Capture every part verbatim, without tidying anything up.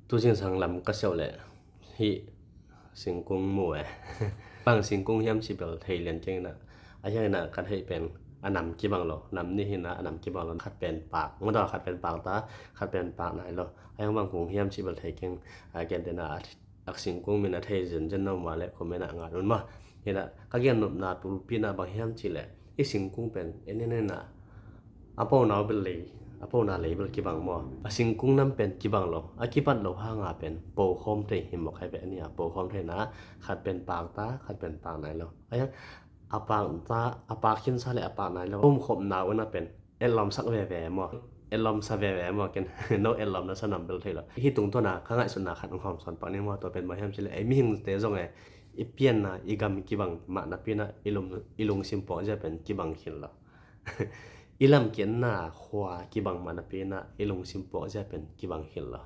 Tu zingsang lam ka siauh leh hih singkung mu e. Bang singkung hiam ci bel thei lian keng inah, a hiang inah ka theih pen a nam kibang lo, nam nih hi inah a nam kibang lo, khat pen paak, mawtaw khat pen paak ta, khat pen paak nai lo. A hiang bang kung hiam ci bel thei keng, a gentehna a singkung min a thei zenzen na um a leh comment ah ngat un maw. Hi inah ka gen nopna tulpi inah bang hiam ci leh i singkung pen en en inah a pona bel lei, a pona lei bel kibang maw. A singkung nam pen kibang lo, a kipat lo hanga pen po khawm thei hi mawk hai ve. A nih a po khawm thei inah khat pen paak ta, khat pen paak nai lo. A hiang a paak ta, a paak khinsa leh a paak nai lo a umkhopna uh inah pen etlawmsak veve maw, etlawmsa veve maw, ken no etlawmna sa nam bel thei lo. Hih tungtawna ka ngaihsutna khat hong hawm sawn pak ni maw. Tua pen bang hiam ci leh ei mihingte zong e, i pianna i gam kibang mah napi inah i lung, i lungsim pawkzia pen kibang khin lo. I lamkiatna khua kibang mah napi inah i lungsim pawkzia pen kibang khin lo.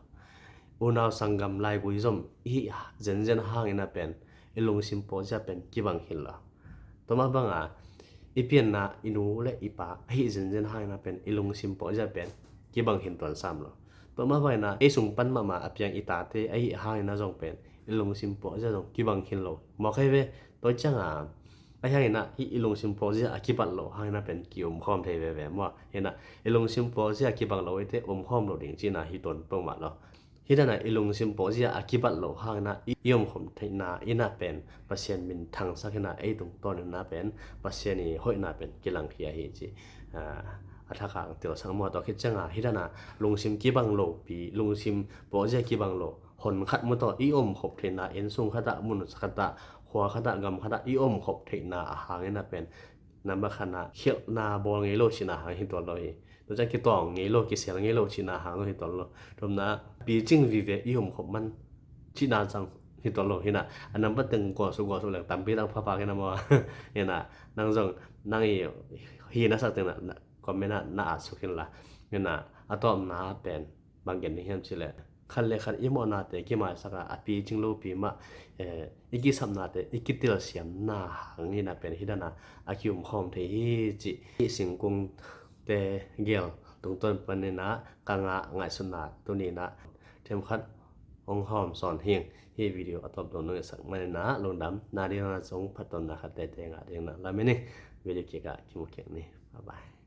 Unau sanggam laigui zom i hih zenzen hang inah pen i lungsim pawkzia pen kibang khin lo. Tua mah banga i pianna i nu le i pa a hih zenzen hang inah pen i lungsim pawkzia pen kibang khin tuan sam lo. Tua mah bang inah ei sung pan mahmah a piang i tate a hih hang inah zong pen i lungsim pawkzia zong kibang khin lo mawk hai ve. Tua cianga a hiang inah hih i lungsim pawkzia a kipat lo hang inah pen ki-umkhawm thei veve maw. Hi inah i lungsim pawkzia kibang lo i te umkhawm lo ding cihna hi tuan peuhmah lo. Hi inah i lungsim pawkzia a kipat lo hang inah i, i umkhawm theihna inah pen Pasian min thangsak inah ei tungtawn inah pen Pasian i hoihna pen kilangkhia hi ci, ah, a thakha ang telsak maw. Tua khit cianga hi inah lungsim kibang lopi, lungsim pawkzia kibang lo hon khat mawtaw i umkhop theihna, inn sung khatah, mun khatah, khua khatah, gam khatah i umkhop theihna a hang inah pen number khatna khialhna bawl ngei lo cihna hang hi tuan lo hi. Tua ciang kitawng ngei lo, kisel ngei lo cihna hang zong hi tuan lo. Thumna picing vive i umkhop man cihna zong hi tuan lo. Hi inah a number teng gualsuk gualsuk leng tampi tak phapha kei na maw. Hi inah nang zong nang i hi na sak teng na comment ah na at suk inla. Hi inah a tawpna pen bang gen ni hiam ci leh khat le khat i mawhnate kimaisak a, a picing lopi mah, eh, i kisapnate i kitilsiamna hang inah pen hi inah a ki-umkhawm thei hi cih i singkungte gel tungtawn pan inah ka ngah ngaihsutna tuni inah themkhat hong hawm sawn hing. Hih video a tawp dong nong etsak man inah lungdam. Na ding na zong phattuamna khat tete ngah ding na lamin ing. Video kikah kimu kik ni. Bye bye.